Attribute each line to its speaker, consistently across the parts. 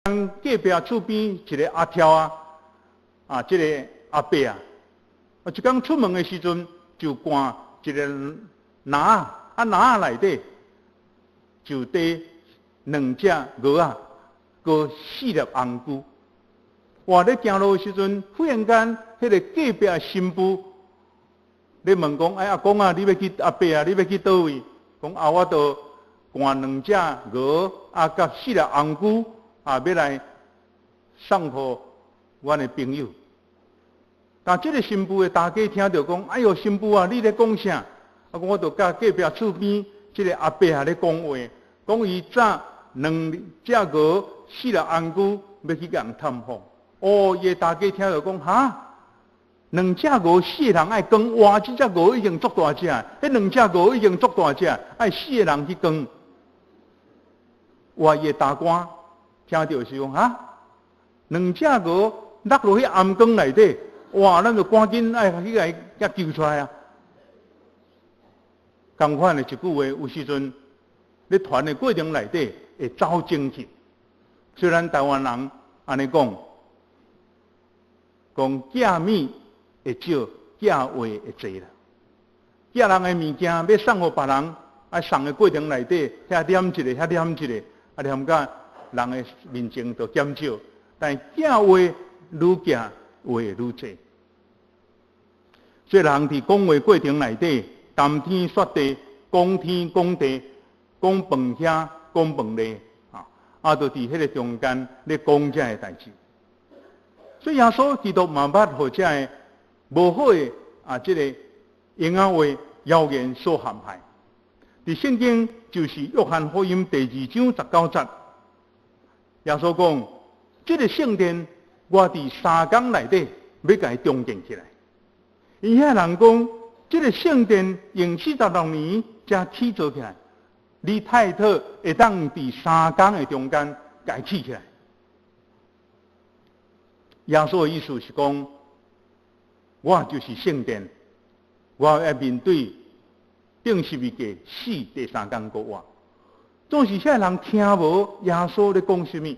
Speaker 1: 隔壁厝邊一个阿跳啊，啊，這个阿伯啊，啊，一工出門的時陣就掛一个籃，啊，籃仔內底就綴兩隻鵝仔，閣四粒紅龜。哇！咧行路的時陣，忽然間，彼个隔壁的新婦咧問講：哎，阿公啊，你欲去阿伯啊，你欲去佗位？講啊，我著掛兩隻鵝啊，佮四粒紅龜啊，欲來送予阮的朋友。但這个新婦的大家聽著講：哎喲，新婦啊，你咧講啥？啊，講我著佮隔壁厝邊這个阿伯啊咧講話，講伊紮兩隻鵝、四粒紅龜，欲去共人探訪。哦，伊的大家聽著講：哈，兩隻鵝四個人愛扛，哇！這隻鵝已經足大隻，彼兩隻鵝已經足大隻，愛四個人去扛。哇！伊的大官聽著是講：哈，兩隻鵝落落去頷缸內底，哇！咱就趕緊愛去共伊救出來啊！仝款的一句話，有時陣咧傳的過程內底會走精去。雖然台灣人按呢講，講寄物會少，寄話會濟啦。寄人的物件欲送予別人，啊送的過程內底，遐念一个，遐念一个，啊念甲人的面前就減少。但寄話愈寄話會愈濟。所以人佇講話過程內底，談天說地，講天講地，講飯兄，講飯弟，啊，啊，就佇彼个中間咧講這个代誌。所以耶穌基督嘛捌予這个無好的啊，這个閒仔話謠言所陷害。佇聖經就是約翰福音第二章十九節，耶穌講：這个聖殿我佇三工內底欲共伊重建起來。𪜶遐人講，這个聖殿用46年才起造起來，你太特會當佇三工的中間共伊起起來？耶穌的意思是講，我就是聖殿，我愛面對釘十字架死，第三工閣活。總是遐人聽無耶穌咧講啥物，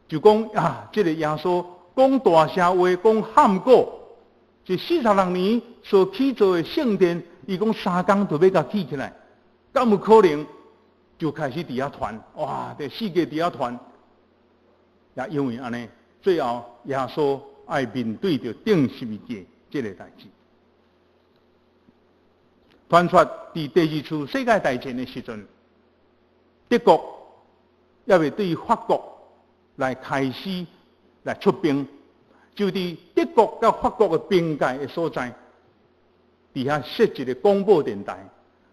Speaker 1: 就講啊，這个耶穌講大聲話，講喊古，這四十六年所起造的聖殿，伊講三工就欲共起起來，敢有可能？就開始佇遐傳，哇！佇世界佇遐傳，也因為按呢，最後耶穌愛面對著釘十字架這个代誌。傳說佇第二次世界大戰的時陣，德國猶未對法國來開始來出兵，就佇德國佮法國的邊界的所在，佇遐設一个廣播電台。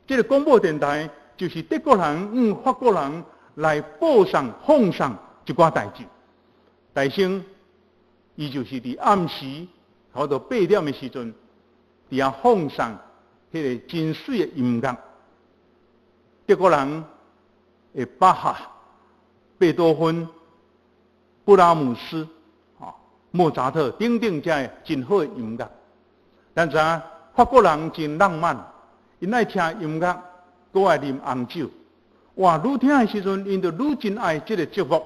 Speaker 1: 這个廣播電台就是德國人向法國人來報送、放送一寡代誌。大聲，伊就是佇暗時，差不多8點的時陣，佇遐放送彼个真媠的音樂。德國人的巴哈、貝多芬、布拉姆斯、啊莫扎特等等這个真好的音樂。咱知影法國人真浪漫，𪜶愛聽音樂，閣愛啉紅酒。哇，愈聽的時陣，𪜶就愈真愛這个節目。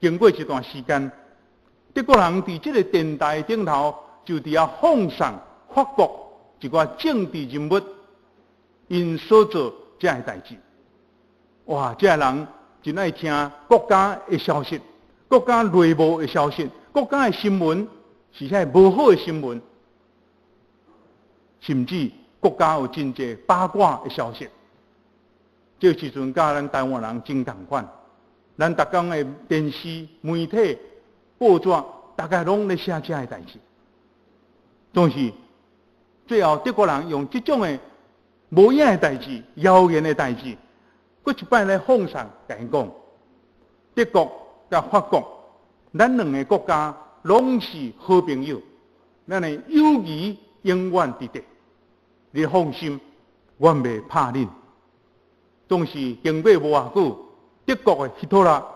Speaker 1: 經過一段時間，德國人佇這个電台頂頭就佇遐放送法國一寡政治人物𪜶所做這个代誌。哇，這个人真愛聽國家的消息，國家內部的消息，國家的新聞是啥無好的新聞，甚至國家有真濟八卦的消息。這個時陣，佮咱台灣人真仝款。咱逐工的電視、媒體、報紙，大概攏咧寫這个代誌。總是最後德國人用這種的無影的代誌、謠言的代誌，閣一擺來放送，共𪜶講，德國佮法國，咱兩个國家攏是好朋友，咱的友誼永遠佇咧。你放心，阮袂拍恁。總是經過無偌久，德國的希特勒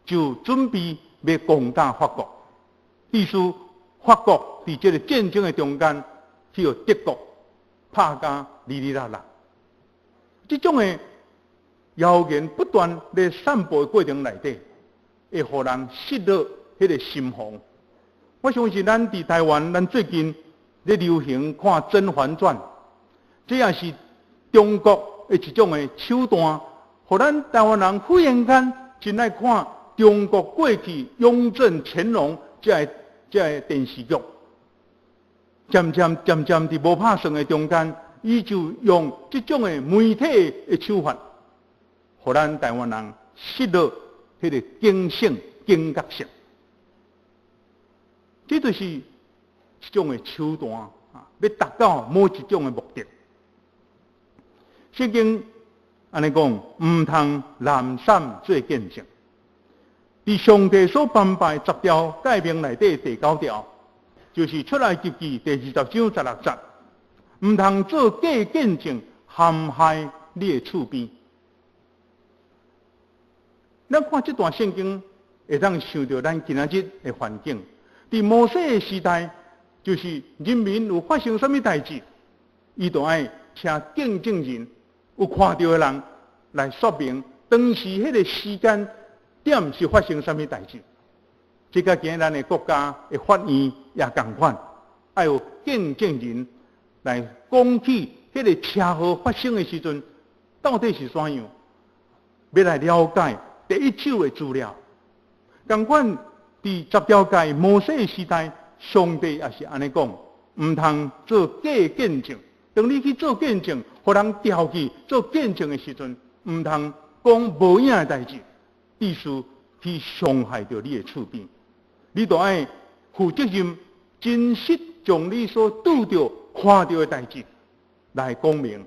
Speaker 1: 就準備欲攻打法國，意思法國佇這个戰爭的中間，去予德國拍甲哩哩啦啦。這種的謠言不斷咧散布的過程內底，會予人失落彼个心防。我相信咱佇台灣，咱最近咧流行看《甄嬛傳》，這也是中國的一種的手段，予咱台灣人忽然間真愛看中國過去雍正、乾隆這个電視劇。漸漸漸漸佇無拍算的中間，伊就用這種的媒體的手法，予咱台灣人失落彼个警醒、警覺性。這就是一種的手段啊，欲達到某一種的目的。聖經按呢講，毋通濫散做見證。佇上帝所頒布十條誡命內底第九條，就是出埃及記第20章16節，毋通做假見證陷害你的厝邊。咱看這段聖經，會當想著咱今仔日的環境。佇摩西的時代，就是人民有發生啥物代誌，伊就愛請見證人，有看著的人來說明當時彼个時間點是發生啥物代誌。這佮今仔咱的國家的法院也仝款，愛有見證人來講起彼个車禍發生的時陣到底是怎樣，欲來了解第一手的資料。仝款佇十條誡摩西的時代，上帝也是按呢講，毋通做假見證。當你去做見證，予人調去做見證的時陣，毋通講無影的代誌，意思去傷害著你的厝邊。你著愛負責任，真實將你所拄著、看著的代誌來講明。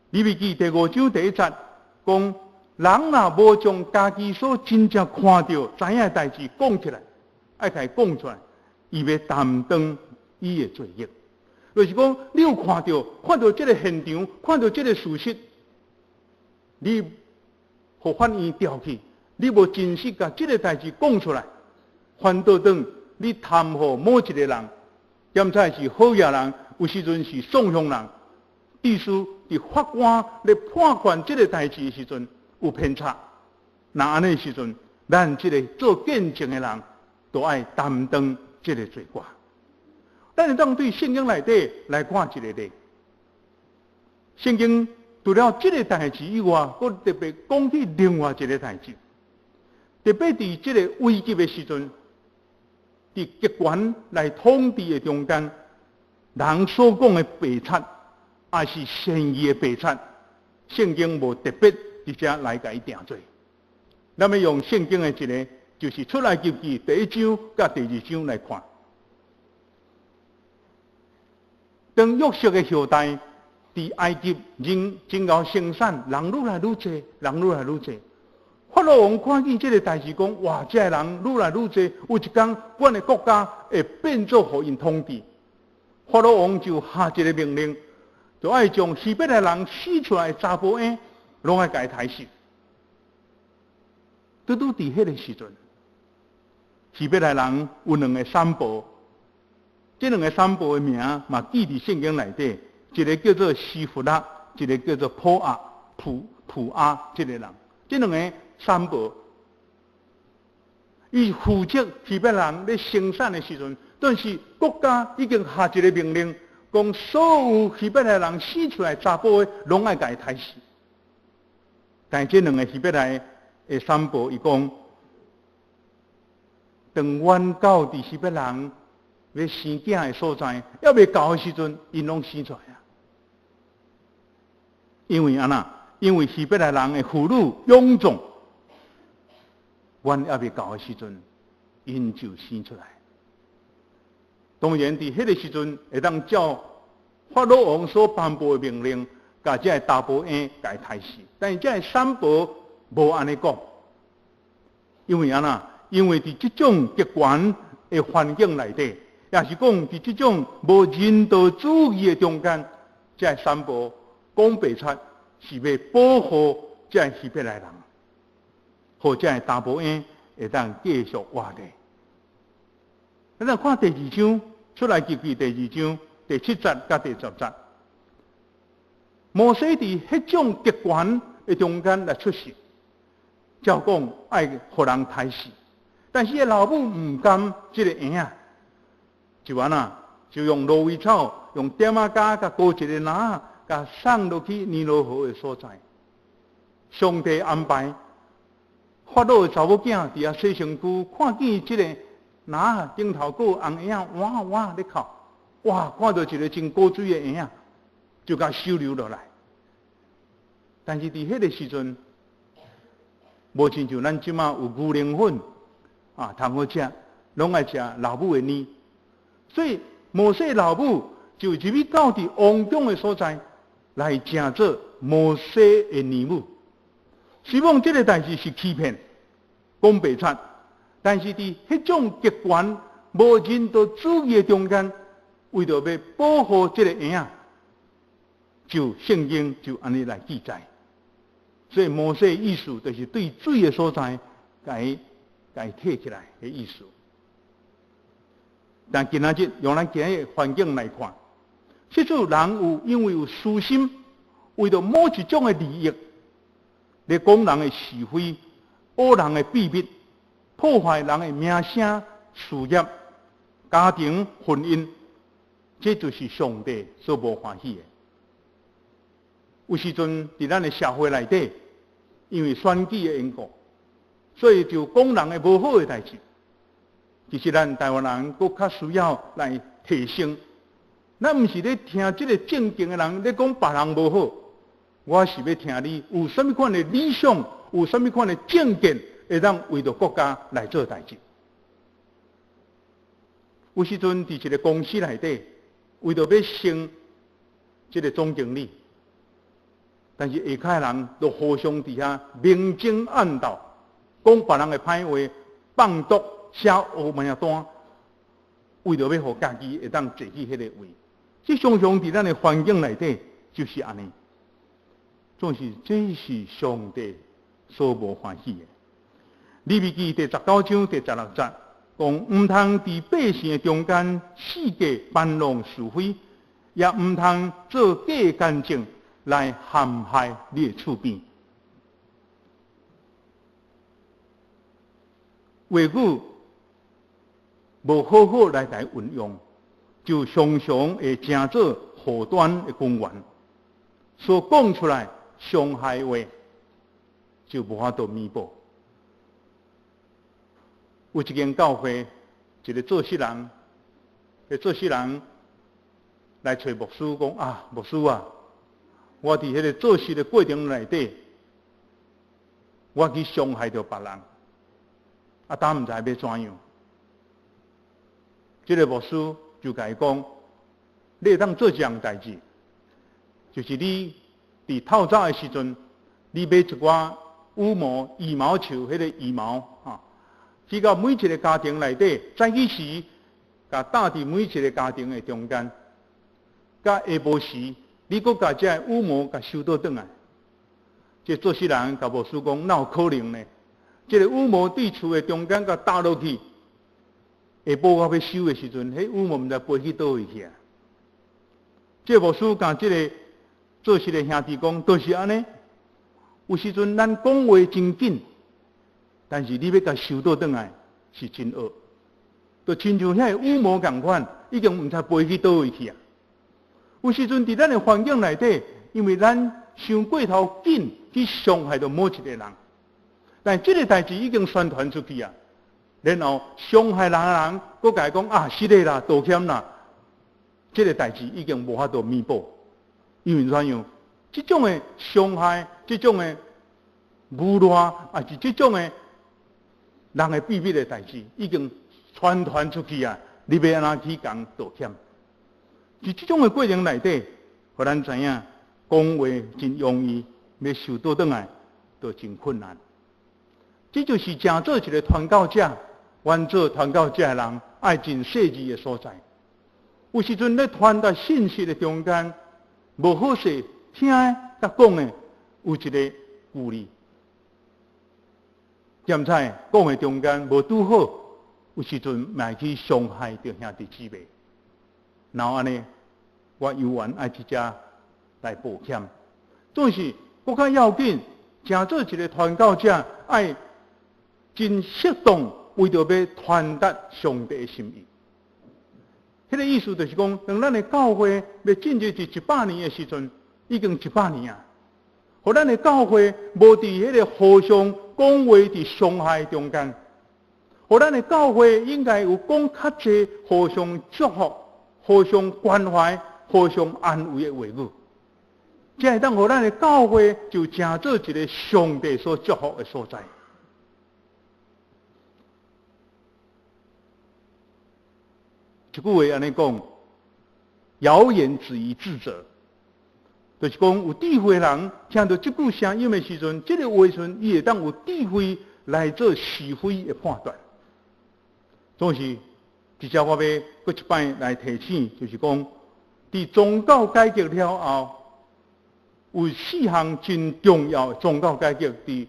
Speaker 1: 利未記第5章第1節講，人若無將家己所真正看著、知影的代誌講出來，愛共伊講出來，伊欲擔當伊的罪孽。就是講，你有看著、看著這个現場，看著這个事實，你予法院調去，你無真實共這个代誌講出來，反倒轉你貪予某一个人，檢查是好野人，有時陣是宋鄉人，意思佇法官咧判斷這个代誌的時陣有偏差，若按呢時陣，咱這个做見證的人都愛擔當這个罪過。咱會當對聖經內底來看一個例，聖經除了這个代誌以外，閣特別講起另外一个代誌。特別佇這个危急的時陣，佇極權來統治的中間，人所講的白賊，抑是善意的白賊，聖經無特別佇遮來共伊定罪。咱欲用聖經的一个，就是出埃及記第1章佮第2章來看。當約瑟的後代佇埃及人真𠢕生產，人愈來愈濟，人愈來愈濟。法老王看見這个代誌，講：哇，這个人愈來愈濟，有一天，阮的國家會變做予𪜶統治。法老王就下一个命令，就愛將希伯來人生出來的查埔嬰，攏愛共伊刣死。拄拄佇彼个時陣，希伯來人有兩个三婆，這兩个三婆的名嘛記佇聖經內底，一个叫做西弗拉，一个叫做普阿普普阿，這个人，這兩个三婆，伊負責希伯來人咧生產的時陣，但是國家已經下一个命令，講所有希伯來人生出來查埔的，攏愛共伊刣死。但這兩个希伯來的三婆，伊講，當阮到佇希伯來人欲生囝的所在，猶未到的時陣，𪜶攏生出來啊。因為按怎？因為希伯來人的婦女勇壯，阮猶未到的時陣，𪜶就生出來。當然，佇彼个時陣，會當照法老王所頒布的命令，共這个查埔嬰共伊刣死。但是這个三婆無按呢講，因為按怎？因為佇這種極權的環境內底，也是講佇這種無人道主義的中間，這个三婆講白賊是欲保護這个希伯來人，予這个查埔嬰會當繼續活著。咱來看第二章，出埃及記第二章第7節佮第10節。摩西佇彼種極權的中間來出世，照講愛予人刣死，但是伊老母毋甘這个嬰仔，就按怎，就用蘆葦草，用點仔膠共裹一个籃，共送落去尼羅河的所在。上帝安排法老的查某囝佇遐洗身軀，看見這個籃頂頭閣有紅嬰仔哇哇咧哭，哇！看著一个真古錐的嬰仔，就共收留落來。但是佇彼个時陣，無親像咱這馬有牛奶粉啊，通好食，攏愛食老母的奶。所以摩西老母就入去到佇王宮的所在，來成做摩西的奶母。希望這个代誌是欺騙，講白賊，但是佇彼種極權無人道主義的中間，為著欲保護這个嬰仔，就聖經就按呢來記載。所以摩西意思就是對水的所在，共伊提起來的意思。但今仔日用咱今日環境來看，這種人有因為有私心，為著某一種的利益，來講人的是非，挖人的秘密，破壞人的名聲、事業、家庭、婚姻，這就是上帝所無歡喜的。有時陣佇咱的社會內底，因為選舉的緣故，所以就講人的無好的代誌。其實咱台灣人閣較需要來提升。咱毋是咧聽這个政見的人咧講別人無好，我是欲聽你有啥物款的理想，有啥物款的政見，會當為著國家來做代誌。有時陣佇一个公司內底，為著欲升這个總經理，但是下跤的人都互相佇遐明爭暗鬥，講別人的歹話，放毒寫烏名單，為著欲予家己會當坐去彼個位。這常常佇咱的環境內底就是按呢，總是這是上帝所無歡喜的。利未記第19章第16節講，毋通佇百姓的中間四界搬弄是非，也毋通做假見證來陷害你的厝邊。話語無好好來來運用，就常常會成做禍端的根源。所講出來傷害話，就無法度彌補。有一間教會，一个做事人，个做事人來揣牧師講啊，牧師啊，我佇彼个做事的過程內底，我去傷害著別人，啊，但毋知欲怎樣。這个牧師就共伊講，你會當做一項代誌，就是你佇透早的時陣，你買一寡羽毛、羽毛球，彼个羽毛哈，去到每一个家庭內底，早起時，共搭佇每一个家庭的中間，到下晡時，你閣共這个羽毛共收倒轉來。這做事人共牧師講，哪有可能呢？這个羽毛佇厝的中間共搭落去，下晡我欲收的時陣，彼羽毛毋知飛去佗位去啊！這牧師共這个做事的兄弟講，就是按呢。有時陣咱講話真緊，但是你欲共收倒轉來是真惡，就親像彼个羽毛仝款，已經毋知飛去佗位去啊！有時陣佇咱的環境內底，因為咱傷過頭緊去傷害著某一个人，但這个代誌已經宣傳出去啊，然後傷害人的人，閣共伊講啊，是的啦，道歉啦，這个代誌已經無法度彌補，因為怎樣？這種的傷害，這種的侮辱，抑是這種的人的秘密的代誌，已經傳傳出去啊！你欲按怎去共道歉？佇這種的過程內底，予咱知影，講話真容易，欲收倒轉來，就真困難。這就是成做一个傳教者，阮做傳教者的人愛真細緻的所在。有時陣咧傳達信息的中間，無好勢聽的佮講的有一個距離。兼且講的中間無拄好，有時陣嘛會去傷害著兄弟姊妹。然後按呢，我猶原愛佇遮來抱歉。總是閣較要緊，成做一个傳教者，愛真適當，為著欲傳達上帝的心意。彼個意思就是講，當咱的教會欲進入這100年的時陣，已經一百年啊！予咱的教會無佇彼个互相講話佇傷害中間，予咱的教會應該有講較濟互相祝福、互相關懷、互相安慰的話語，才會當予咱的教會就成做一個上帝所祝福的所在。一句話按呢講，謠言止於智者，就是講有智慧人聽著這句聲音的時陣，這个話時伊會當有智慧來做是非的判斷。總是，這隻我欲閣一擺來提醒，就是講，佇宗教改革了後，有四項真重要的宗教改革，佇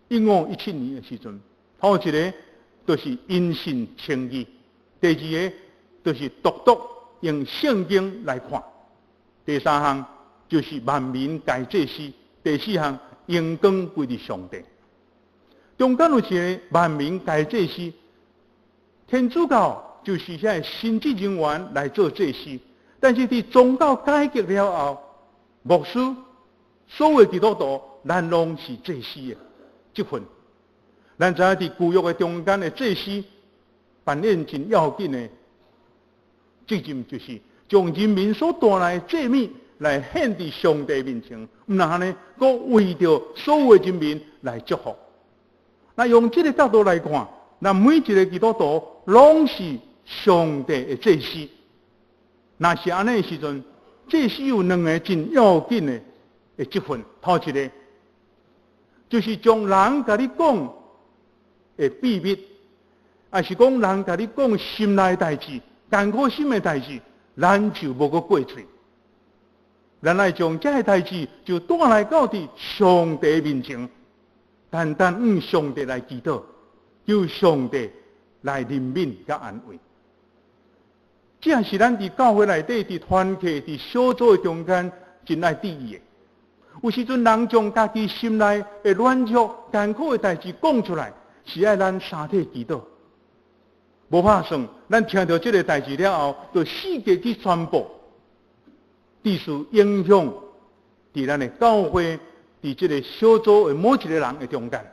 Speaker 1: 1517年的時陣，頭一个就是因信稱義，第二个就是獨獨用聖經來看，第三項就是萬民皆祭司，第四項榮光歸佇上帝。中間有一个萬民皆祭司，天主教就是遐个神職人員來做祭司，但是佇宗教改革了後，牧師所有基督徒，咱攏是祭司的職份。咱知影佇舊約的中間的祭司扮演真要緊的責任，就是將人民所帶來的祭物來獻佇上帝面前，毋但按呢，閣為著所有人民來祝福。那用這个角度來看，咱每一个基督徒攏是上帝的祭司。若是按呢的時陣，祭司有兩个真要緊的職份，頭一个就是將人共你講的秘密，抑是講人共你講心內代誌、艱苦心的代誌，咱就無閣過喙。咱愛將這个代誌就帶來到佇上帝面前，單單向上帝來祈禱，求上帝來憐憫佮安慰。這是咱佇教會內底、佇團契、佇小組的中間真愛注意的。有時陣人將家己心內的軟弱、艱苦的代誌講出來，是愛咱三體祈禱。無拍算，咱聽著這个代誌了後，就四界去傳播，致使影響佇咱的教會、佇這个小組的某一个人的中間。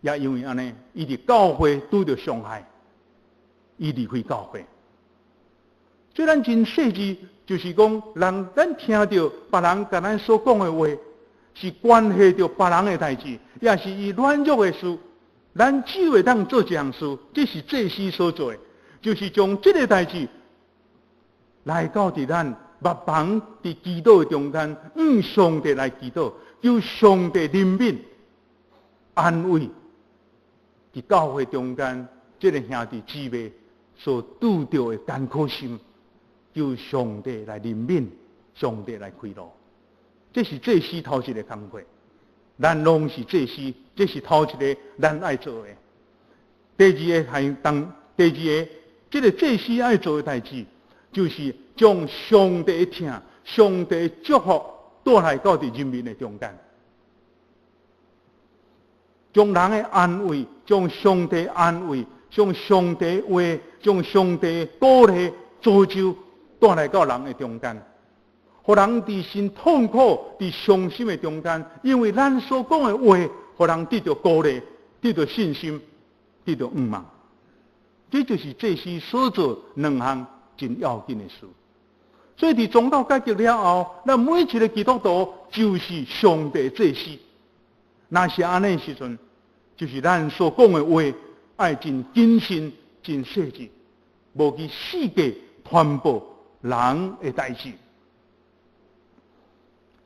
Speaker 1: 也因為按呢，伊佇教會拄著傷害，伊離開教會。所以咱真細緻，就是講，人咱聽著別人共咱所講的話，是關係著別人的代誌，抑是伊軟弱的事，咱只會當做一項事，這是祭司所做的，就是將這个代誌來到佇咱目房佇祈禱的中間，向上帝來祈禱，求上帝憐憫、安慰，佇教會中間這个兄弟姊妹所拄著的艱苦心。求上帝來憐憫，上帝來開路，這是祭司頭一个工課。咱攏是祭司，這是頭一个咱愛做的。第二个係當，第二个，這个祭司愛做的代誌，就是將上帝的疼、上帝的祝福帶來到佇人民的中間，將人的安慰，將上帝安慰，將上帝話，將上帝鼓勵、造就。帶來到人的中間，予人佇真痛苦、佇傷心的中間，因為咱所講的話，予人得著鼓勵、得著信心、得著盼望。這就是祭司所做兩項真要緊的事。所以佇宗教改革了後，咱每一个基督徒就是上帝祭司。若是按呢時陣，就是咱所講的話，愛真謹慎、真細緻，無去四界傳播人的代誌。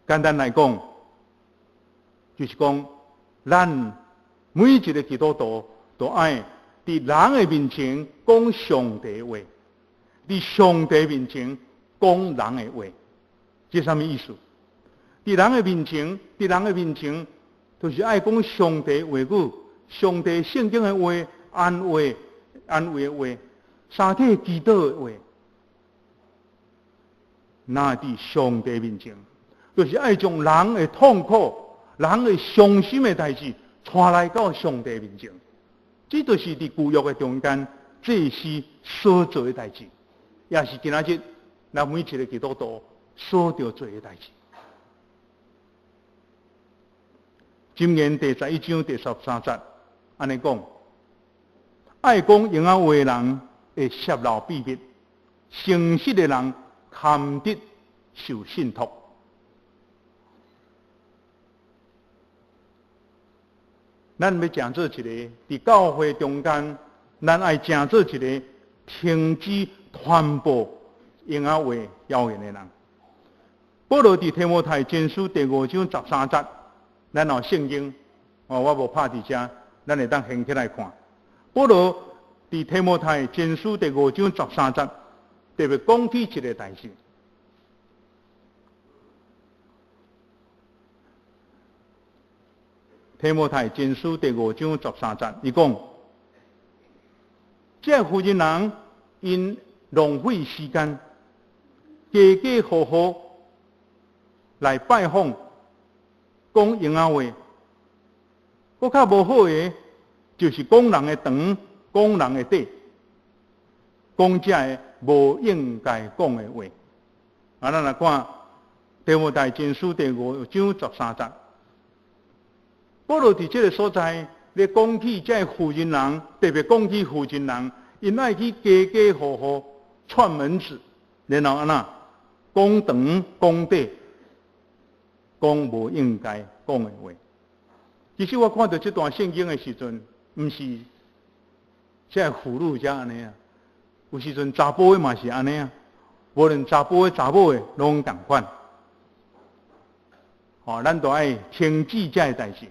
Speaker 1: 簡單來講，就是講，咱每一个基督徒都愛佇人的面前講上帝話，佇上帝面前講人的話，這啥物意思？佇人的面前，佇人的面前，就是愛講上帝話語、上帝聖經的話、安慰、安慰的話、三體祈禱的話。若佇上帝面前，就是愛將人的痛苦、人的傷心的代誌帶來到上帝面前。這就是佇舊約的中間，祭司所做的代誌，也是今仔日咱每一個基督徒所著做的代誌。箴言第十一章第十三節，按呢講：愛講閒仔話的人會洩露秘密，誠實的人堪得受信託。咱欲成做一个佇教會中間，咱愛成做一個停止傳播閒仔話謠言的人。保羅佇提摩太前書第五章十三節，咱有聖經，哦，我無拍佇遮，咱會當掀起來看。保羅佇提摩太前書第五章十三節，特別講起一個代誌。提摩太前書第五章十三節，伊講：這婦人人𪜶浪費時間，家家戶戶來拜訪，講閒仔話。閣較無好的，就是講人的長，講人的短，講這个無應該講的話。啊，咱來看提摩太前書第五章十三節。保羅佇這个所在咧講起這个婦人人，特別講起婦人人，𪜶愛去家家戶戶串門子，然後按怎講長講短，講無應該講的話。其實我看著這段聖經的時陣，毋是這個婦女才按呢啊，有時陣查埔的嘛是按呢啊，無論查埔的查某的攏仝款。吼，咱都愛停止這个代誌。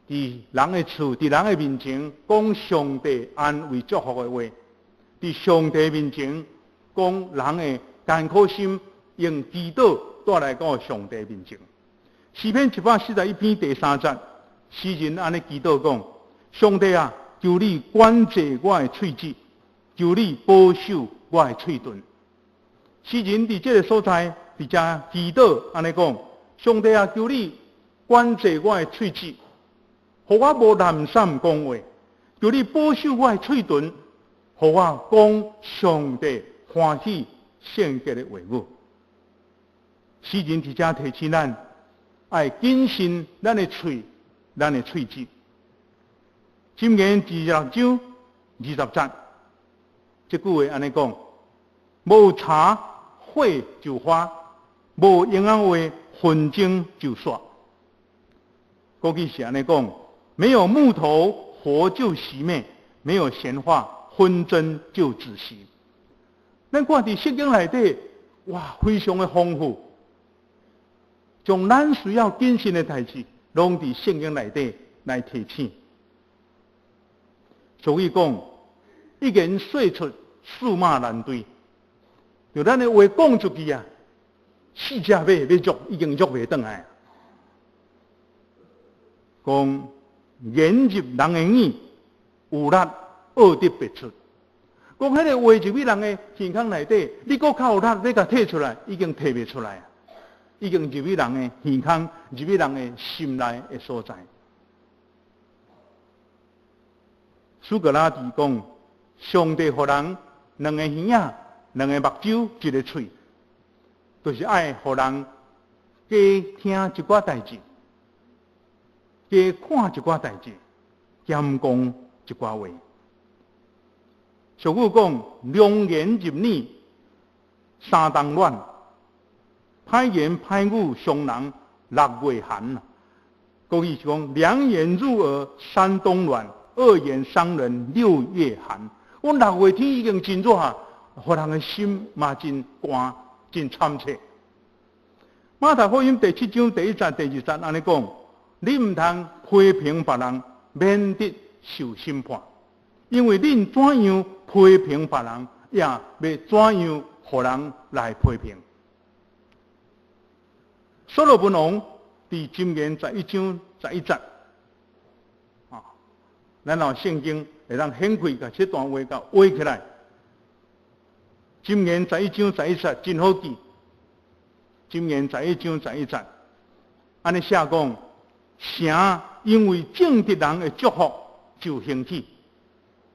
Speaker 1: 佇人的厝，佇人的面前講上帝安慰祝福的話，佇上帝面前講人的艱苦心，用祈禱帶來到上帝面前。詩篇一百四十一篇第三節，詩人按呢祈禱講：上帝啊，求你管制我的喙舌，求你保守我的喙唇。詩人佇這个所在，佇遮祈禱按呢講：上帝啊，求你管制我的喙舌，予我無濫散講話；求你保守我的喙唇，予我講上帝歡喜聖潔的話語。詩人佇遮提醒咱，愛謹慎咱的喙，咱的喙舌。箴言二十六章二十節，這句話按呢講：無柴火就發，無閒仔話紛爭就煞。過去是按呢講：沒有木頭，火就熄滅；沒有閒話，紛爭就止息。咱看佇聖經內底，哇，非常的豐富，將咱需要謹慎的代誌，攏佇聖經內底來提醒。所以講，一言說出，駟馬難追。就咱的話講出去啊，四隻馬欲捉已經捉袂轉來。講言入人的耳，有力惡得別出。講彼个話入去人的耳孔內底，你閣較有力欲共提出來，已經提袂出來，已經入去人的耳孔，入去人的心內的所在。蘇格拉底講：上帝予人兩个耳仔、兩个目睭、一个喙，就是愛予人加聽一寡代誌，加看一寡代誌，兼講一寡話。俗語講：良言入耳，三冬暖；歹言歹語傷人，六月寒。國語是講：良言入耳，三冬暖；惡言傷人，六月寒。阮六月天已經真熱啊，予人的心嘛真寒，真慘切。馬太福音第七章第一節、第二節按呢講：你毋通批評別人，免得受審判。因為恁怎樣批評別人，也欲怎樣予人來批評。所羅門王佇箴言十一章十一節，啊，咱若聖經會當掀開，共這段話共畫起來。箴言十一章十一節真好記。箴言十一章十一節，按呢寫講，城因為正直人的祝福就興起，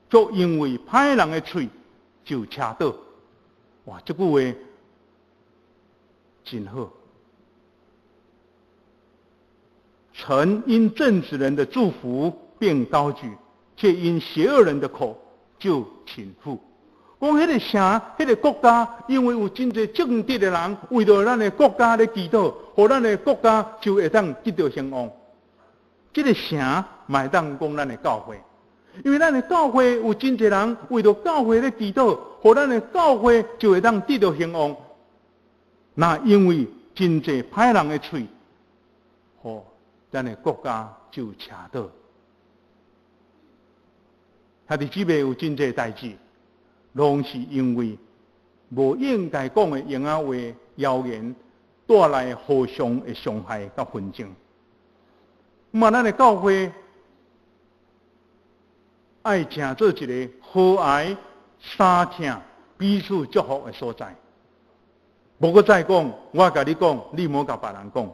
Speaker 1: 卻因為歹人的喙就斜倒。哇！這句話真好。城因正直人的祝福便高舉，卻因邪惡人的口就傾覆。講彼個城、彼個國家，因為有真濟正直的人為著咱的國家咧祈禱，予咱的國家就會當得著興旺。這個城嘛會當講咱的教會，因為咱的教會有真濟人為著教會咧祈禱，予咱的教會就會當得著興旺。那因為真濟歹人的喙，予咱的國家就斜倒。兄弟姊妹，有真濟代誌，攏是因為無應該講的閒仔話、謠言，帶來互相的傷害佮紛爭。嘛，咱的教會愛成做一个和諧、相疼、彼此祝福的所在。無閣再講，我共你講，你莫共別人講。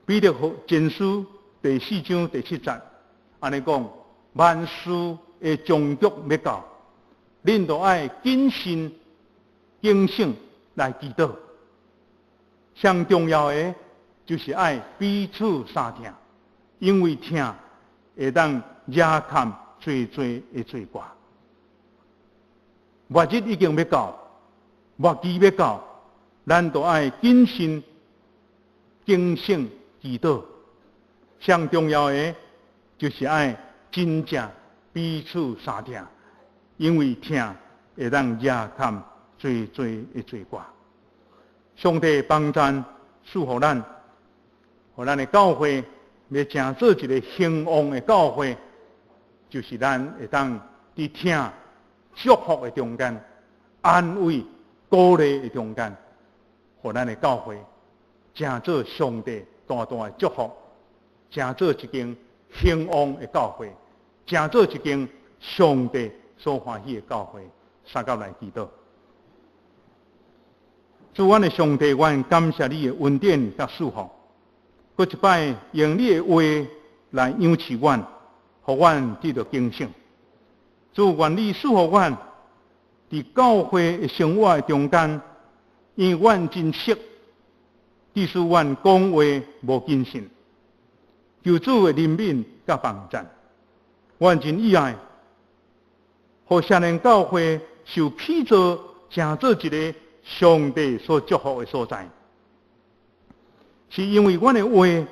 Speaker 1: 彼得前書第四章第七節，按呢講，萬事的終局欲到，恁都愛謹慎、警醒來祈禱。上重要的就是愛彼此相疼，因為疼會當遮蓋濟濟的罪過。末日已經欲到，末期欲到，咱都愛謹慎、警醒祈禱。上重要的就是愛真正彼此相疼，因為疼會當遮蓋濟濟的罪過。上帝幫贊賜予咱，予咱的教會欲成做一个興旺的教會，就是咱會當佇疼祝福的中間，安慰鼓勵的中間，予咱的教會成做上帝大大的祝福，成做一間興旺的教會，成做一間上帝所歡喜的教會。三甲來祈禱。主，阮的上帝，阮感謝你的恩典佮賜福。閣一擺用你的話來養飼阮，予阮得著警醒。主，願你賜予阮佇教會的生活的中間，因為阮真熟，致使阮講話無謹慎。求主的憐憫佮幫贊，阮真意愛，予聖靈教會受起造，成做一个上帝所祝福的所在，是因為阮的話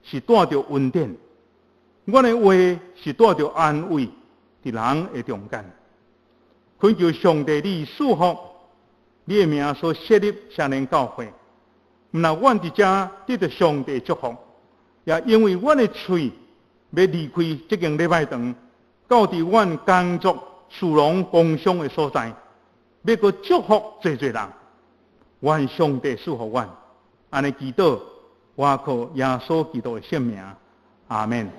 Speaker 1: 是帶著恩典，阮的話是帶著安慰，佇人的中間。懇求上帝你賜福，你的名所設立聖靈教會，毋但阮佇遮得著上帝祝福，也因為阮的喙欲離開這間禮拜堂，到佇阮工作、事農、工商的所在，欲閣祝福濟濟人，願上帝賜予阮，按呢祈禱，我靠耶穌基督的聖名，阿們。